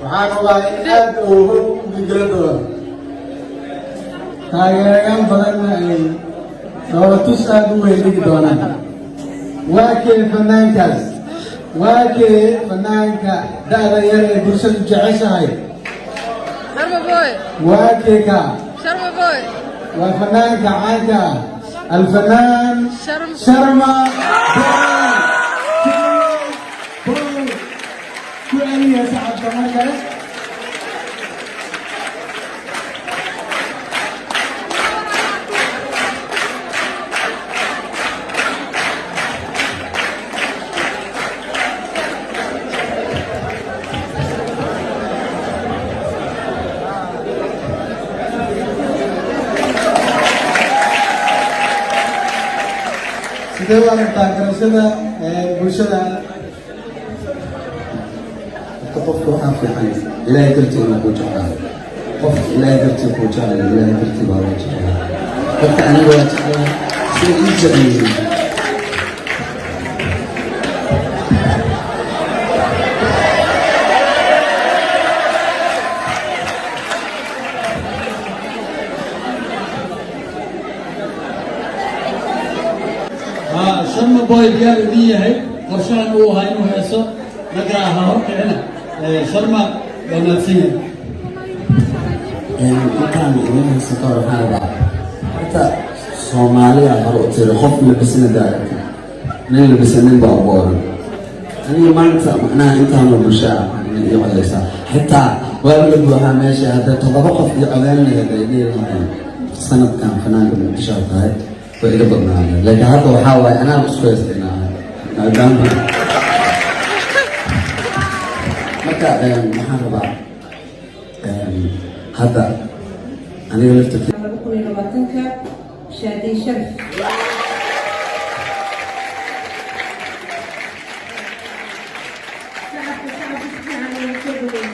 Waxaan rabaa in aad uu hor u gilgilo doono, taageerayaal badanna ay dhoolatus aad u weyn dhigi doonaan. Waa kee fanaankaas? Waa kee fanaanka da'da yar ee bulshadu jeceshahay? Sharma Boy. Waa kee ka? Sharma Boy. Waa fanaanka caanka ah, alfanaan Sharma. Sharma Boy. Ku celiya sacabka mar kale. Sidee u aragtaa garashada bulshada? Horta qofka waxaa fiican Ilaahay dartii inuu kuu jeclaado. Qof Ilaahay dartii kuu jeclay, Ilaahay dartii baa loo jeclaa. Dadka aniga waa jeclaa sida ii jecel yihiin. Sharma Boy diyaar idin yahay. Qorshahan uu ahaa inuu heeso marka ha horkicina. Sharma waa mahadsan yahay. Intaan idin haysan ka hor, waxaan rabaa horta Soomaaliya hore u tiri, qof labisana daaragta nin labisanin baa ugu oran. Aniga maanta macnaha intaanoo bulshaa ii codeysaa, xitaa waa la buuxaa meesha. Hadda 7 qof ii codeyn lahayd, ay dhihi lahayn sanadkan fanaanka Muqdisho tahay, way iga badnaadeen. Laakiin hadda waxaa waaye anaa isku haysta maadaama. Marka waxaan rabaa hadda aniga laftarkii 2020-ka, Shaadi Sharaf. Shacabka, shacabka, si fiican loogu soo dhaweeyey.